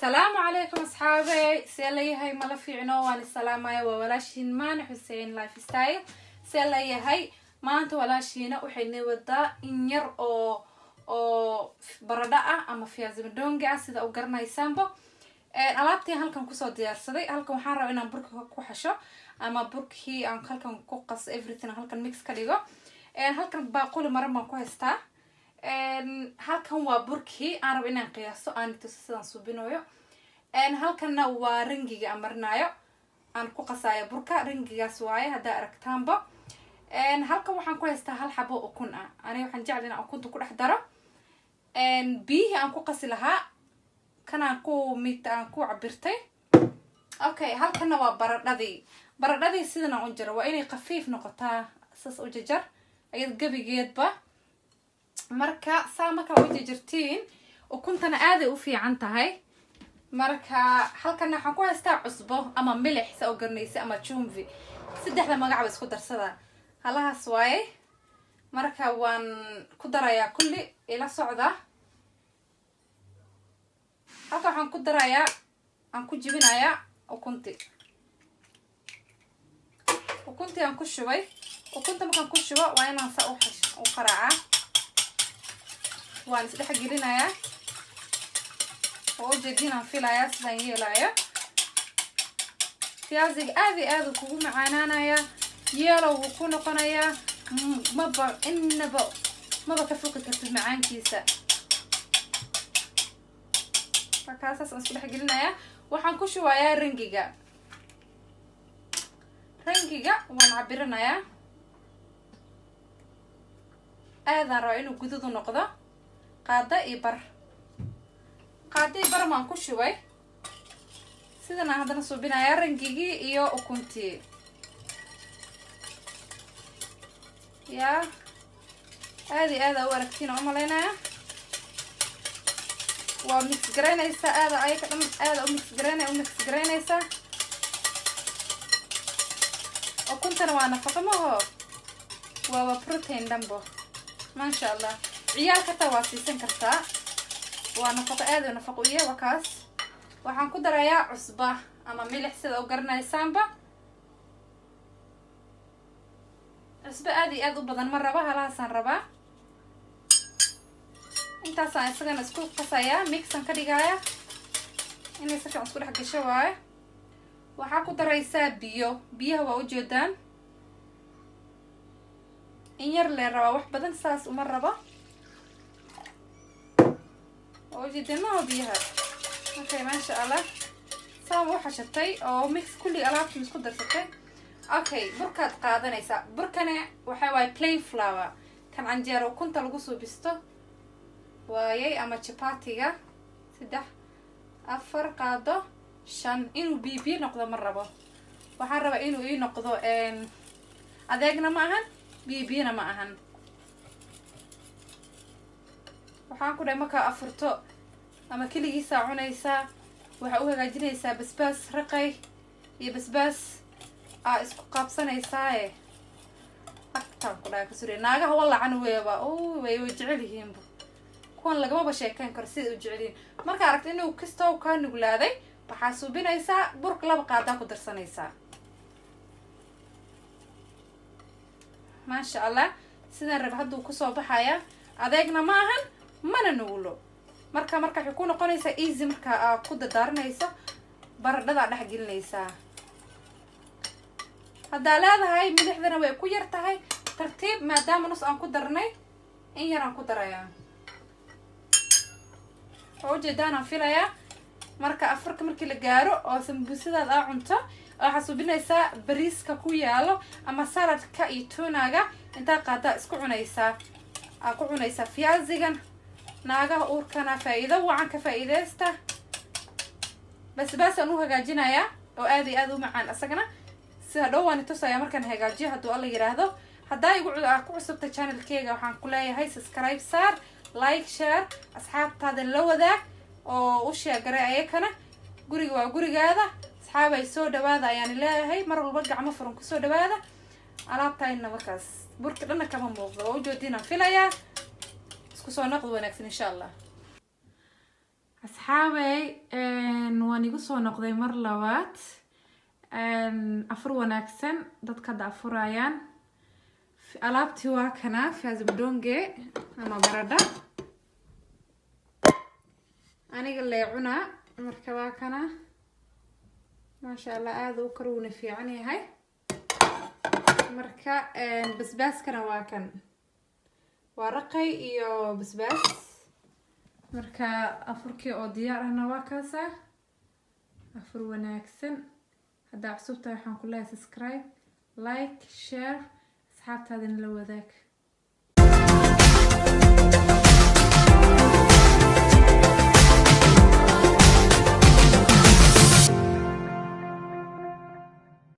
Asalaamu calaykum asxaabey, see layahay? Mala fiicno? Waan isalaamaya. Waa walaashiin Maane Xuseen Lifestyle. See layahay? Maanta walaashiina waxay nii wadaa in yar oo baradho ah ama viazi madonga ah, sida u garanaysaanba. Alaabtii halkan kusoo diyaarsaday, halkan waxaan rabaa inaan burka ku xasho ama burkii aan halkan ku qaso, everything halkan mix ka dhigo. Halkan baaquli maran baan ku haystaa. Halkan waa burkii aan rabo inaan qiyaaso, aan tuso sidaan suubinayo. Halkanna waa rangiga aan marinaayo, aan ku qasaayo burka. Rangigaas waaye haddaa aragtaanba. Halkan waxaan ku haystaa hal xabo ukun ah. Aniga waxaan jecla inaan ukunta ku dhex daro. Biyihii aan ku qasi lahaa kanaan ku mid aan ku cabirtay. Okay, halkanna waa baradhadii. Baradhadii sidan aan u jaro, waa inay khafiif noqotaa. Saas u jajar ayad gebigeedba. Marka saa markaa u jajartiin, ukuntana aaday u fiican tahay. Marka halkana waxaan ku haystaa cusbo ama milix, saa u garanaysa, ama chumvi, saddexda magacba isku darsada. Halahaas waaye. Marka waan ku darayaa kulli, ila socda. Halka waxaan ku darayaa, aan ku jibinayaa ukunti. Ukuntii aan ku shubay. Ukunta markaan ku shubo, waa inaan saa u qaraacaa. Waan isdhex gelinayaa oo ujeedin aan filayaa sidaan yeelayo. Fiyaasiga aad iyo aad uu kugu macaanaanayaa, yeelow wuu ku noqonayaa. Maba inaba maba ka foqi kartid macaankiisa. Markaasaas aan isku dhex gelinayaa. Waxaan ku shubayaa rangiga. Rangiga waan cabiranayaa. Aadaan rabaa inuu gududu noqdo. Qaada iyo bar, qaada iyo bar maan ku shubay. Sidan aan haddana suubinayaa rangigii iyo ukuntii. Yaa aada iyo aada u aragtiin oo umalaynaya. Waa mix garaynaysaa aada, ayaka dhan aada u mix garaynaya, u mix garaynaysaa. Ukuntana waa nafaqo maho, waaba protein dhanbo, maasha Allah. Ciyaalka hataa waa siisan kartaa, waa nafaqo, aada nafaqo uyahay. Waa kaas. Waxaan ku darayaa cusba ama milix, sida u garanaysaanba. Cusbo aada iyo aada u badan ma raba, halahaasaan rabaa. Intaasaan isagana isku qasayaa, mixan ka dhigaya inay si fiican isku dhex gasho waayo. Waxaa ku daraysaa biyo. Biyaha waa ujeedaan, in yar lee rabaa, wax badan saas uma rabo. Waa ujeedeen maho biyaha? Okay, maasha Allah, saan u xashatay oo mix kulli alaabtii isku darsatay. Okay, burkaad qaadanaysaa. Burkana waxa waaye plain flour, kan canjeero ukunta lagu suubisto waayay ama jabatiga. 3, 4 qaado, 5. Inuu biyo biyo noqdo ma rabo. Waxaan rabaa inuu ii noqdo adeegna ma ahan, biyo biyona ma ahan. Waxaan ku dhahay, markaa afurto ama keligiisaa cunaysaa, waxaa u hagaajinaysaa basbaas raqay iyo basbaas aa isku qaabsanaysaaye. Agtaan ku dhahay kasuriya naagaha walacan weeba o way jecel yihiinba kuwan, lagamaba sheekeyn karo siday u jecel yihiin. Markaa aragta inuu kastow kaa nuglaaday, waxaa suubinaysaa burka 2 qaadaa ku darsanaysaa. Maasha Allah, sidaan raba hadduu kusoo baxaya. Adeegna ma ahan, mana nugulo. Marka waxay ku noqonaysaa easy. Marka aa ku dadaarinayso, baradhadaa dhex gelinaysaa. Haddaa leedahay milixdana way ku yar tahay, tartiib, maadaama nus aan ku darnay, in yar aan ku darayaa. Waa ujeedaanaan filayaa. Marka afarka markii la gaaro oo sambuusadaad aa cunto, waxaa suubinaysaa bariiska ku yaalo ama saladka iyo tuunaga. Intaa qaadaa isku cunaysaa, aa ku cunaysaa fiyaasigan. Naagaha uurkana faa-iido wacan, ka faa-iideysta. Basbaasaan u hagaajinayaa oo aada iyo aada u macaan isagana. Sida dhow waan itusayaa markaan hagaajiyo, hadduu Alla yiraahdo. Haddaa igu ku cusubta channelkeyga, waxaan ku leeyahay subscribe saar, like, share, asxaabtaada la wadaag oo u sheegaray ayakana. Guriga waa gurigaada. Asxaabay, soo dhawaada ayaan leeyahay. Mar walba gacmo furan kusoo dhawaada. Alaabtayna markaas burka dhanna kama muuqdo, waa ujoodiinaan filayaa. Isku soo noqdo wanaagsan, insha Allah. Asxaabey, waan igu soo noqday mar labaad. Afur wanaagsan dadka hadda afurayaan. Alaabtii waa kana, viazi mdonge ama baradha. Aniga lee cunaa. Marka waa kana, maasha Allah, aada u kar wuuna fiican yahay. Marka basbaaskana waa kan, waa raqay iyo basbaas. Marka afurkii oo diyaar ahna waa kaasa. Afur wanaagsan. Haddaa cusub tahay, waxaan ku leeyahay subscribe, like, share, asxaabtaadina la wadaag.